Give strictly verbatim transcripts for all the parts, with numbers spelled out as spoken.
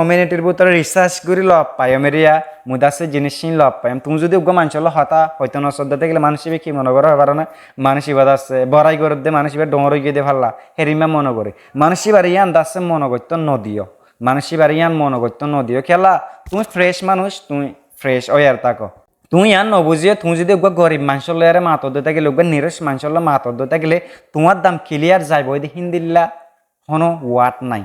komiunitir bútore risarc gorí lof faiyóm, eriya mui de asé ziníc cín lof faiyóm. Tuñí zudi eggúa manúcolla hotá hoitó nosódde tákile manúic íba ki mone goré hoibáro né? Manúic íba de asé borai gorédde, manúic íba dhoóñr óigiyé de falla, hérimma mone goré. Manúic íbare yían de asé mone goittó nodiyó. Manúic íbare yían mone goittó nodiyó. Kiyólla tuñí frec manúic, tuñí frec óiyar táko. Tuñí yían nobuziyó, tuñí zudi eggúa gorib manúcolla ére matodde tákile, eggúa niróc manúcolla matodde tákile, tuáñr dam kilíyar zaiboi de híndilla honó wad nái.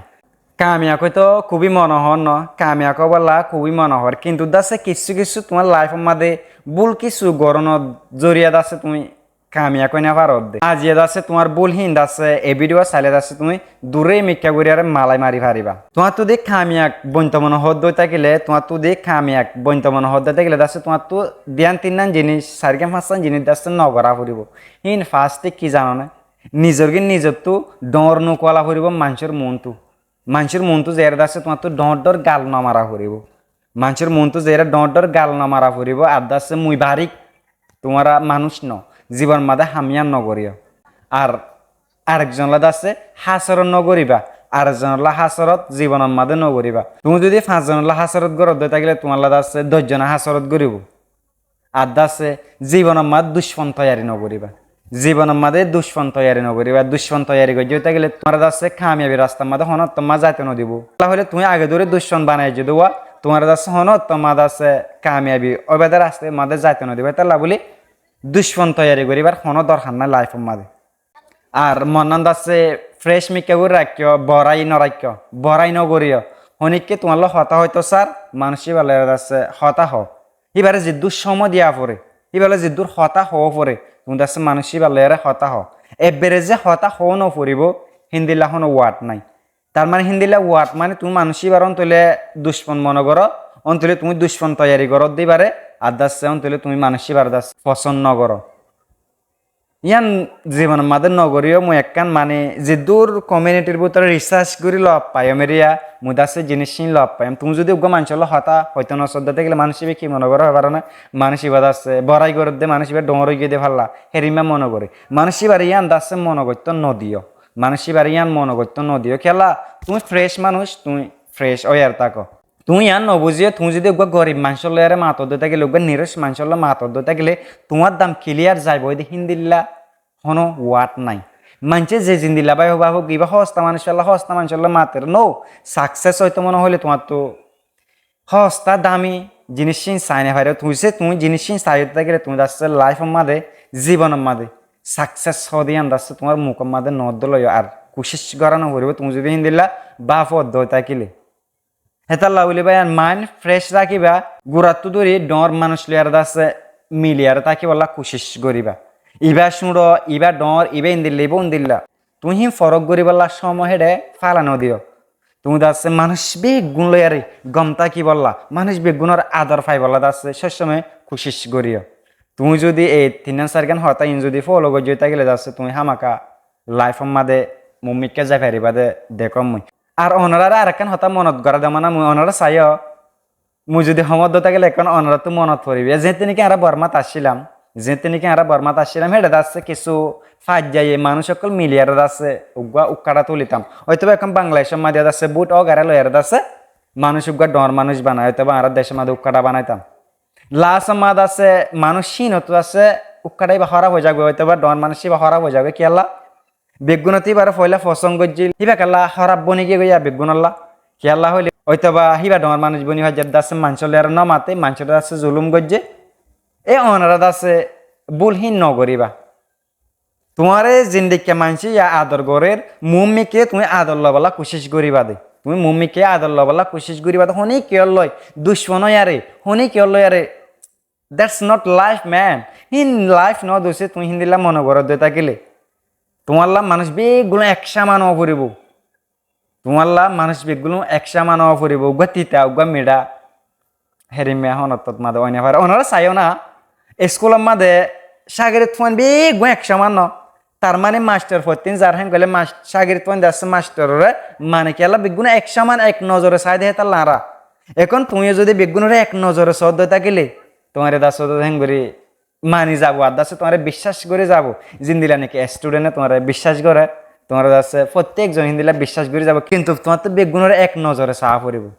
Kamiyab óito kúbi mone hoór no, kamiyab óibolla kúbi mone hoór, kintu de asé kissú kissú tuáñr laifor máze búl kissú gorónor zoriya de asé tuñí kamiyab ói nofaródde. Aziya de asé tuáñr búl híin de asé e bídiyo sailé de asé tuñí duré mikká gorí aré malai mari faribá. Tuáñttú de kamiyab bointo mone hoódde tákile, tuáñttú de kamiyab bointo mone hoódde tákile de asé tuáñttú diyan tinnán ziníc, sairgán fañssán ziníc de asé nogorá foribó. Híin fast ki zano né? Nizorgín nizottú dhoóñr nukuwala foribó manúcor muúntu. Manúcor muúntu ziyára de asé tuáñttú dhoóñr dhoóñr gal nomara foribó. Manúcor muúntu ziyára dhoóñr dhoóñr gal nomara foribó. Ar de asé mui barík, tuáñra manúic no, zibonor máze ham yían nogoríyo. Ar arekzonolla de asé hásorot nogoríba, arekzonolla hásorot zibonor máze nogoríba. Tuñí zudi fañszonolla hásorot goródde tákile tuáñlla de asé doc zone hásorot goríbo. Ar de asé zibonor máze ducmon toiyari nogoríba. Zibonor máze ducmon toiyari nogoríba. Ducmon toiyari goijjó tákile tuáñra de asé kamiyabir rastar máze honó ottót zaito nodibó. Kiyólla hoilé tuñí age dóri ducmon banai aijjó de wá, tuáñra de asé honó ottót de asé kamiyabi óiba de rastar máze zaito nodibó. Hétolla bóli ducmon toiyari goríbar honó dorhar nái laifor máze. Ar monnán de asé frec mikká gorí raikkó, borai noraikko, borai nogoríyo. Honíkka tuáñlla hotá hoitó sar, manúic íballa ére de asé hotá hoó. Íbare ziddúr cómoi diya foré, íballa ziddúr hotá hoó foré, tuñí de asé manúic íballa ére hotá hoó. Ebbere ze hotá hoó noforibó, híndilla honó wad nái. Tar mane híndilla wad mane tuñí manúic íbar óntolla ducmon mone goró, óntolla tuñí ducmon toiyari goródde íbare, ar de asé óntolla tuñí manúic íbare de asé fosón nogoró. Yían zibonor máze nogoríyo. Mui ekkán mane ziddúr komiunitir bútore risarc gorí lof faiyóm, eriya mui de asé ziníc cín lof faiyóm. Tuñí zudi eggúa manúcolla hotá hoitó nosódde tákile manúic íba ki mone goré hoibáro né? Manúic íba de asé borai gorédde, manúic íba dhoóñr óigiyé de falla, hérimma mone goré. Manúic íbare yían de asé mone goittó nodiyó. Manúic íbare yían mone goittó nodiyó. Kiyólla tuñí frec manúic, tuñí frec óiyar táko. Tuñí yían nobuziyó, tuñí zudi eggúa gorib manúcolla ére matodde tákile, eggúa niróc manúcolla matodde tákile, tuáñr dam kilíyar zaiboi de híndilla honó wad nái. Maincé ze zendilla bái hoó, bái hoó, ibá hóosta manúic, hóosta manúcolla mater. No, sakses óito mone hoilé tuáñttú hóosta dami ziníc cín sai nofaró. Tuñí ze tuñí ziníc cín sai óite tákile tuñí de asé laifor máze, zibonor máze sakses hoó de yían de asé tuáñr mukor máze noódde loiyó. Ar kucíc gorá noforibó tuñí zudi híndilla báfodde tákile. Hétolla bóli báiyain maind frec rakíba, gurattú dóri dhoóñr manúic loiyaré de asé miliyaré tákibolla kucíc goríba. Ibá cúñço, ibá dhoóñr, ibá endilla, ibá undilla. Tuñí híin forók goríbolla cómoi héçe fálai nodiyó. Tuñí de asé manúic beggún loiyaré gom tákibolla, manúic beggúnor ador faibolla de asé sób cómoi kucíc goríyo. Tuñí zudi ei tinnán sairgán hotá iín zudi folo goijjó tákile de asé tuñí hámaka laifor máze muúmikká zai faribá de dekóm mui. Ar onoráre arekkán hotá monot gorái diyum, mui onorá saiyó, mui zudi homot dói tákile ekkán onoráttu monot foribó. Zeéñtte néki añára Bormát accílam, zeéñtte néki añára Bormát accílam, héçe de asé kissú faijjaiye manúic ókkol miliyaré de asé uggúa ukkáça tulitám. Óitoba ekkán Bangladecór máze de asé bút ógaré loiyaré de asé manúic uggúa dhoóñr manúic banai, óitoba añára decór máze ukkáça banaitám. Laásor máze de asé manúic híinottú de asé ukkáça íba hóraf ói zagói, óitoba dhoóñr manúic íba hóraf ói zagói. Kiyólla? Beggúnottú íbaré foóila fosón goijjíl, íba kiyólla hóraf boni giyé gói beggúnolla? Kiyólla hoilé óitoba íba dhoóñr manúic boni faijjé de asé maincólla ere no maté, maincóre de asé zulúm goijjé. E onorá de asé búl híin nogoríba. Tuáñre zendikka maincé yá ador gorér, muúmikká tuñí ador loibólla kucíc goríba de. Tuñí muúmikká ador loibólla kucíc goríba de. Honíkka ólloi ducmon óiyaré, honíkka ólloi yáre, that's not life, man. Híin laif noó dusé tuñí híndilla mone goródde tákile. Tuáñlla manúic beggún ek cáman óo foribó. Tuáñlla manúic beggún ek cáman óo foribó. Uggúa tita, uggúa miçá. Hérimma honóttot máze ói nofaré. Onorá saiyó na, eskúlor máze cágirit fuain beggún ek cáman no. Tar mane mastor fottún zar héen goilé mas-, cágirit fuain de asé mastororé mane kiyólla beggúne ek cáman ek nozore sai de hétolla añára. Ehón tuñí zudi beggúnoré ek nozore soódde tákile, tuáñre de asé de héen gorí mani zabo, ar de asé tuáñre biccác gorí zabo. Zendilla néki estudene tuáñre biccác goré, tuáñre de asé fottíek zone híndilla biccác gorí zabo. Kintu tuáñttú beggúnoré ek nozore saá foribó.